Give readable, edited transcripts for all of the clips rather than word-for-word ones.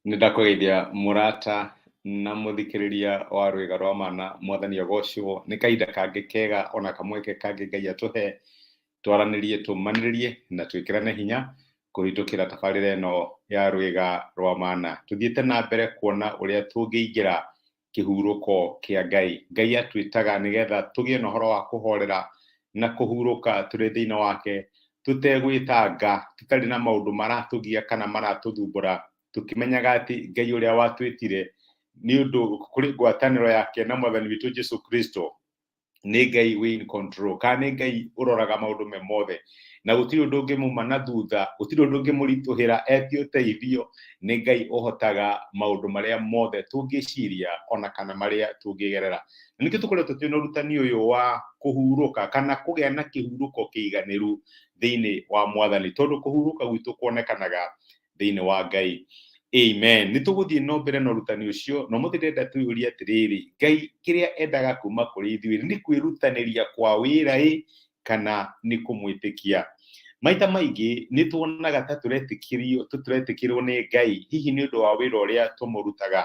Nĩ ndakũgeithia mũrata na mũthikĩrĩria wa Rwĩga rwa Mana, Mwathani agocwo. Nĩ kahinda kangĩ kega ona kamweke kangĩ Ngai atũhe twaranĩrie, tũmanĩrĩrie na twĩkĩrane hinya kũhĩtũkĩra tabarĩra ĩno ya Rwĩga rwa Mana. Tũthiĩte na mbere kuona ũrĩa tũngĩingĩra kĩhurũko kĩa Ngai. Ngai atwĩtaga nĩgetha tũgĩe na ũhoro wa kũhorera na kũhurũka tũrĩ thĩinĩ wake, tũtegwĩtanga, tũtarĩ na maũndũ maratũgia kana maratũthumbũra, tũkĩmenyaga atĩ Ngai ũrĩa watwĩtire nĩ ũndũ kũrĩ ngwatanĩro yake na Mwathani witũ Jesu Kristo nĩ Ngai wĩ in control, kana nĩ Ngai ũroraga maũndũ me mothe, na gũtirĩ ũndũ ũngĩmuma na thutha, gũtirĩ ũndũ ũngĩmũritũhĩra etie ũteithio. Nĩ Ngai ũhotaga maũndũ marĩa mothe tũngĩciria ona kana marĩa tũngĩgerera. Na nĩkĩo tũkoretwo twĩna ũrutani ũyũ wa kũhurũka kana kũgĩa na kĩhurũko kĩiganĩru thĩinĩ wa Mwathani, tondũ kũhurũka gwitũ kuonekanaga thĩinĩ wa Ngai. Amen. Nĩ tũgũthiĩ no mbere na ũrutani ũcio, na ũmũthĩ ndĩrenda twĩyũrie atĩrĩrĩ, Ngai kĩrĩa endaga kuma kũrĩ ithuĩ nĩ kwĩrutanĩria kwa wĩra ĩ kana nĩ kũmwĩtĩkia? Maita maingĩ nĩ tuonaga ta tũretĩkĩrio tũretĩkĩrwo nĩ Ngai hihi nĩ ũndũ wa wĩra ũrĩa tũmũrutaga,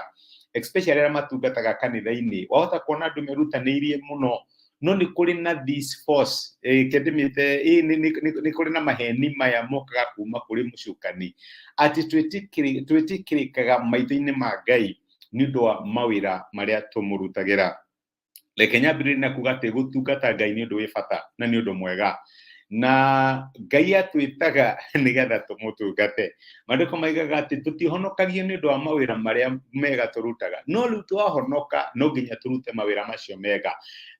especially arĩa matungataga kanitha-inĩ. Wahota kuona andũ merutanĩirie mũno, no nĩ kũrĩ na this force, kĩndĩmĩte nĩ kũrĩ na maheni maya mokaga kuma kũrĩ mũcukani atĩ twĩtĩkĩrĩkaga maitho-inĩ ma Ngai nĩ ũndũ wa mawĩra marĩa tũmũrutagĩra. Reke nyambĩrĩrie na kuga atĩ gũtungata Ngai nĩ ũndũ wĩ bata na nĩ ũndũ mwega, na Ngai atwĩtaga nĩgetha tũmũtungate. Maandĩko maigaga atĩ tũtihonokagio nĩ ũndũ wa mawĩra marĩa mega tũrutaga, no rĩu twahonoka no nginya tũrute mawĩra macio mega.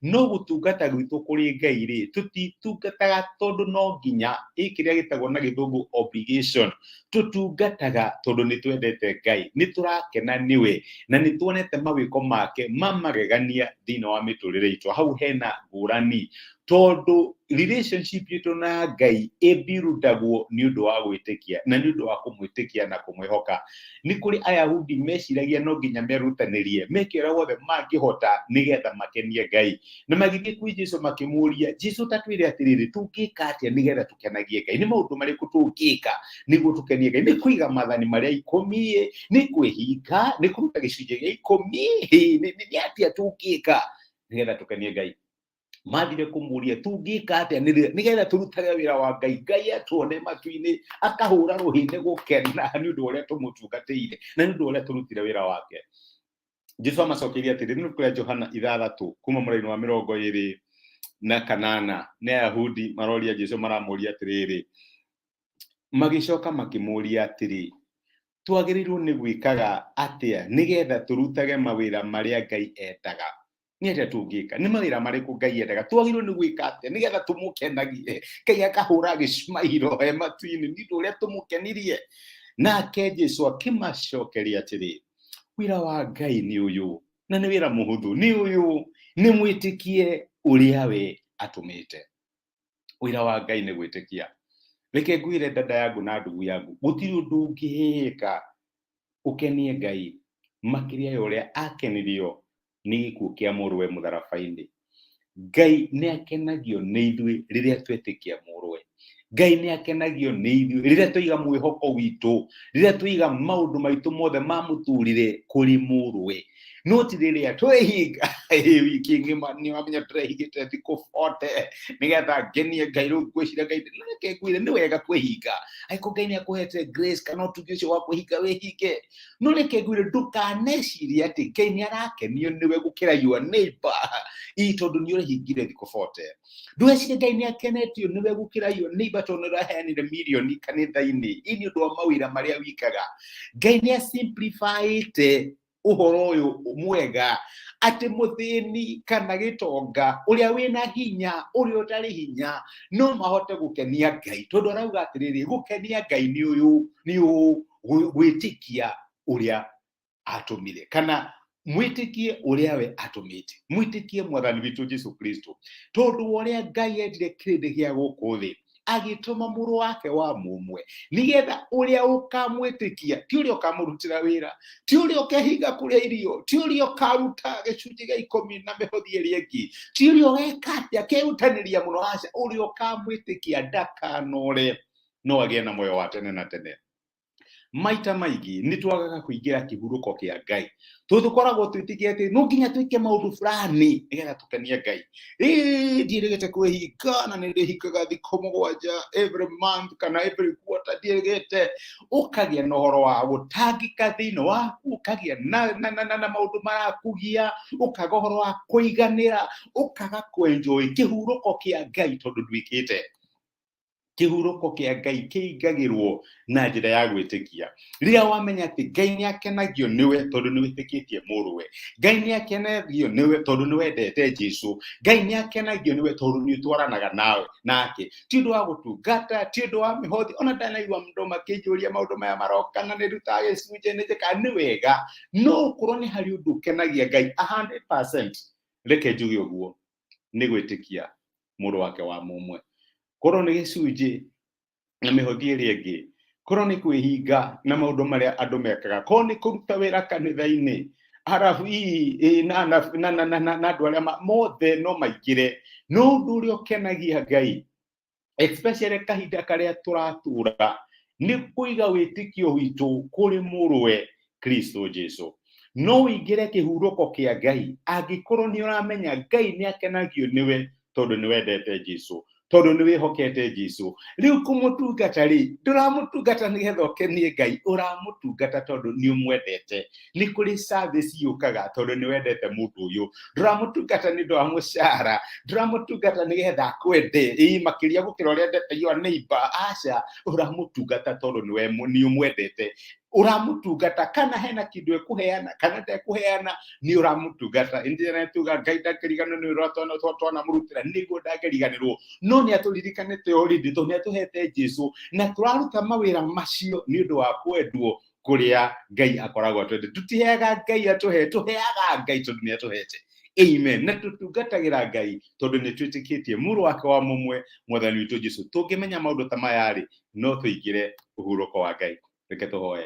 No gũtungata gwitũ kũrĩ Ngai rĩ, tũtitungataga tondũ no nginya, ĩ kĩrĩa gĩtagwo na gĩthũngũ obligation. Tũtungataga tondũ nĩ twendete Ngai, nĩ tũrakena nĩwe, na nĩ tuonete mawĩko make ma magegania thĩinĩ wa mĩtũrĩre itũ. Hau hena ngũrani, tondũ relationship itũ na Ngai ĩmbirundagwo nĩ ũndũ wa gwĩtĩkia na nĩ ũndũ wa kũmwĩtĩkia na kũmwĩhoka. Nĩ kũrĩ Ayahudi meciragia no nginya merutanĩrie meke ũrĩa wothe mangĩhota nĩgetha makenie Ngai, na magĩthiĩ kwĩ Jesu makĩmũria, Jesu, ta twĩre atĩrĩrĩ, tũngĩka atĩa nĩgetha tũkenagie Ngai? Nĩ maũndũ marĩkũ tũngĩka nĩguo tũkenie Ngai? Nĩ kũiga maathani marĩa ikũmi? Nĩ kwĩhinga? Nĩ kũruta gĩcunjĩ gĩa ikũmi? Nĩ atĩa tũngĩka nĩgetha tũkenie Ngai? Mathire kũmũria, tũngĩka atĩa nĩgetha tũrutage wĩra wa Ngai, Ngai atuone matu-inĩ akahũra rũhĩ nĩ gũkena nĩ ũndũ ũrĩa tũmũtungatĩire na nĩ ũndũ ũrĩa tũrutire wĩra wake? Jesu amacokeirie atĩrĩ, nĩ kũrĩa Johana 6 kuma mũraini wa 28. Nĩ Ayahudi maroria Jesu, maramũria atĩrĩrĩ, magĩcoka makĩmũria atĩrĩ, twagĩrĩirwo nĩ gwĩkaga atĩa nĩgetha tũrutage mawĩra marĩa Ngai endaga? Nĩ atĩa tũngĩka? Nĩ mawĩra marĩkũ Ngai endaga? Twagĩrĩirwo nĩ gwĩka atĩa nĩgetha tũmũkenagie, Ngai akahũra gĩcumairo he matu-inĩ nĩ ũndũ ũrĩa tũmũkenirie? Nake Jesu akĩmacokeria atĩrĩ, wĩra wa Ngai nĩ ũyũ, na nĩ wĩra mũhũthũ, nĩ ũyũ, nĩ mwĩtĩkie ũrĩa we atũmĩte. Wĩra wa Ngai nĩ gwĩtĩkia. Reke ngwĩre, dada yangu na ndugu yangu, gũtirĩ ũndũ ũngĩka ũkenie Ngai makĩria ya ũrĩa akenirio nĩ gĩkuũ kĩa mũrũwe mũtharaba-inĩ. Ngai nĩ akenagio nĩ ithuĩ rĩrĩa twetĩkia mũrũwe. Ngai nĩ akenagio nĩ ithuĩ rĩrĩa twaiga mwĩhoko witũ, rĩrĩa twaiga maũndũ maitũ mothe ma mũtũrĩre kũrĩ mũrũwe. No ti rĩrĩa twehinga wiki ng'ima, nĩ wamenya tũrehingĩte thikũ 40 nĩgetha ngenie Ngai, rĩu ngwĩciria Ngai. Reke ngwĩre, nĩ wega kwĩhinga angĩkorwo Ngai nĩ akũhete grace kana ũtugi ũcio wa kwĩhinga, wĩhinge. No reke ngwĩre, ndũkanecirie atĩ Ngai nĩ arakenio nĩwe gũkĩra your neighbor ii tondũ nĩ ũrehingire thikũ 40. Ndũgecirie Ngai nĩ akenetio nĩwe gũkĩra your neighbor tondũ nĩ ũraheanire mirioni kanitha-inĩ ii nĩ ũndũ wa mawĩra marĩa wikaga. Ngai nĩ asimplifyĩte ũhoro ũyũ mwega atĩ mũthĩni kana gĩtonga, ũrĩa wĩna hinya, ũrĩa ũtarĩ hinya, no mahote gũkenia Ngai, tondũ arauga atĩrĩrĩ, gũkenia Ngai nĩ ũyũ, nĩ ũũ, gwĩtĩkia ũrĩa atũmire, kana mwĩtĩkie ũrĩa we atũmĩte, mwĩtĩkie Mwathani witũ Jesu Kristo. Tondũ wa ũrĩa Ngai endire kĩrĩndĩ gĩa gũkũ thĩ, agĩtũma mũrũ wake wa mũmwe, nĩgetha ũrĩa ũkamwĩtĩkia, ti ũrĩa ũkamũrutĩra wĩra, ti ũrĩa ũkehinga kũrĩa irio, ti ũrĩa ũkaruta gĩcunjĩ gĩa ikũmi na mĩhothi ĩrĩa ĩngĩ, ti ũrĩa ũgeka atĩa akerutanĩria mũno, aca, ũrĩa ũkamwĩtĩkia ndakanore no agĩe na muoyo wa tene na tene. Maita maingĩ nĩ twagaga kũingĩra kĩhurũko kĩa Ngai, tondũ tũkoragwo twĩtĩkĩtie atĩ no nginya twĩke maũndũ fulani nĩgetha tũkenie Ngai. Ĩĩ, ndiĩrĩgĩte kwĩhinga na nĩ ndĩhingaga thikũ 7 every month kana every quarter, ndiĩrĩgĩte. Ũkagĩa na ũhoro wa gũtangĩka thĩinĩ waku, ũkagĩa na maũndũ marakũgia, ũkaga ũhoro wa kũiganĩra, ũkaga kwenjoy kĩhurũko kĩa Ngai tondũ ndwĩkĩte. Kĩhurũko kĩa Ngai kĩingagĩrwo na njĩra ya gwĩtĩkia. Rĩrĩa wamenya atĩ Ngai nĩ akenagio nĩwe tondũ nĩ wĩtĩkĩtie mũrũwe, Ngai nĩ akenagio nĩwe tondũ nĩ wendete Jesu, Ngai nĩ akenagio nĩwe tondũ nĩ ũtwaranaga nawe nake, ti ũndũ wa gũtungata, ti ũndũ wa mĩhothi. Ona ndanaigua mũndũ makĩnjũria maũndũ maya maroka na nĩ ndutaga gĩcunjĩ nĩ njĩkaga, nĩ wega, no ũkorwo nĩ harĩ ũndũ ũkenagia Ngai 100%, reke njuge ũguo, nĩ gwĩtĩkia mũrũ wake wa mũmwe. Korwo nĩ gĩcunjĩ na mĩhothi ĩrĩa ĩngĩ, korwo nĩ kwĩhinga na maũndũ marĩa andũ mekaga, korwo nĩ kũruta wĩra kanitha-inĩ, arabu na andũ arĩa mothe no maingĩre. No ũndũ ũrĩa ũkenagia Ngai, especially kahinda karĩa tũratũra, nĩ kũiga wĩtĩkio witũ kũrĩ mũrũwe Kristo Jesu. No ũingĩre kĩhurũko kĩa Ngai angĩkorwo nĩ ũramenya Ngai nĩ akenagio nĩwe tondũ nĩ wendete Jesu, tondũ nĩ wĩhokete Jesu. Rĩu kũmũtungata rĩ, ndũramũtungata nĩgetha ũkenie Ngai, ũramũtungata tondũ nĩ ũmwendete. Nĩ kũrĩ service yũkaga tondũ nĩ wendete mũndũ ũyũ. Ndũramũtungata nĩ ũndũ wa mũcara, ndũramũtungata nĩgetha akwende ĩĩ makĩria gũkĩra ũrĩa endete your neighbor. Aca, ũramũtungata tondũ nĩ ũmwendete. Ũramũtungata kana hena kĩndũ ekũheana kana ndekũheana, nĩ ũramũtungata. Ĩndĩ tuga Ngai ndangĩriganĩrwo nĩ ũrĩa twanamũrutĩra, nĩguo ndangĩriganĩrwo, no nĩ atũririkanĩte already tondũ nĩ atũhete Jesu, na tũraruta mawĩra macio nĩ ũndũ wa kwendwo kũrĩa Ngai akoragwo atwendete. Tũtiheaga Ngai atũhe, tũheaga Ngai tondũ nĩ atũhete. Amen. Na tũtungatagĩra Ngai tondũ nĩ twĩtĩkĩtie mũrũ wake wa mũmwe, Mwathani witũ Jesu. Tũngĩmenya maũndũ ta maya rĩ, no tũingĩre ũhurũko wa Ngai. Reke tũhoe.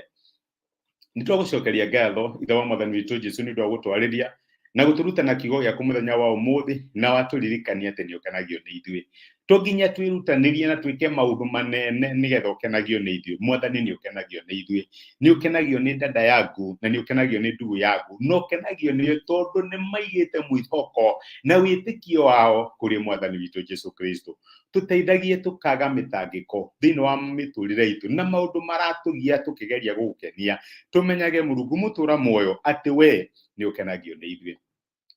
Nĩ twagũcokeria ngatho, Ithe wa Mwathani witũ Jesu, nĩ ũndũ wa gũtwarĩria na gũtũruta na kiugo gĩaku mũthenya wa ũmũthĩ, na watũririkania atĩ nĩ ũkenagio nĩ ithuĩ. To nginya twĩrutanĩrie na twĩke maũndũ manene nĩgetha ũkenagio nĩ ithuĩ. Mwathani nĩ ũkenagio nĩ ithuĩ, nĩ ũkenagio nĩ dada yaku, na nĩ ũkenagio nĩ ndugu yaku, na ũkenagio nĩ tondũ nĩ maigĩte mwĩhoko na wĩtĩkio wao kũrĩ Mwathani witũ Jesu Kristo. Tũteithagie tũkaga mĩtangĩko thĩinĩ wa mĩtũrĩre itũ na maũndũ maratũgia tũkĩgeria gũgũkenia. Tũmenyage Mũrungu mũtũra muoyo atĩ we nĩ ũkenagio nĩ ithuĩ.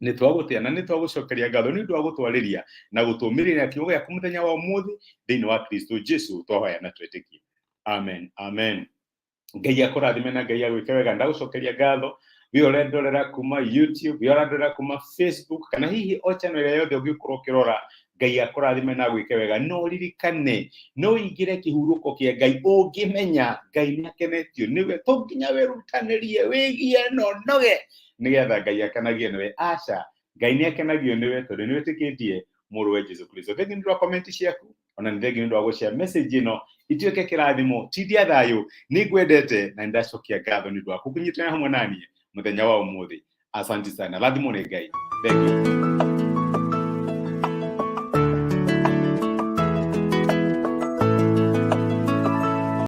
Nĩ twagũtĩa na nĩ twagũcokeria ngatho nĩ ũndũ wa gũtwarĩria na gũtũmĩrĩria kiugo gĩaku mũthenya wa ũmũthĩ. Thĩinĩ wa Kristo Jesu twahoya na twĩtĩkie. Amen, amen. Ngai akũrathime na Ngai agwĩke wega. Ndagũcokeria ngatho we ũrendorera kuma YouTube, we ũrandorera kuma Facebook, kana hihi o channel ĩrĩa yothe ũngĩkorwo ũkĩrora. Ngai akũrathime na agwĩke wega. No ririkane, no ũingĩre kĩhurũko kĩa Ngai ũngĩmenya Ngai nĩ akenetio nĩwe. To nginya wĩrutanĩrie wĩgie na ũnoge nĩgetha Ngai akenagio nĩwe. Aca, Ngai nĩ akenagio nĩwe tondũ nĩ wĩtĩkĩtie mũrũwe Jesu Kristo. Thengiũ nĩ ũndũ wa comment ciaku, ona nĩ thengiũ nĩ ũndũ wa gũshare message ĩno ituĩke kĩrathimo. Tindia thayũ, nĩ ngwendete na nĩ ndacokia ngatho nĩ ũndũ waku kũnyitanĩra hamwe naniĩ mũthenya wa ũmũthĩ. Asante sana, rathimwo nĩ Ngai. Thank you.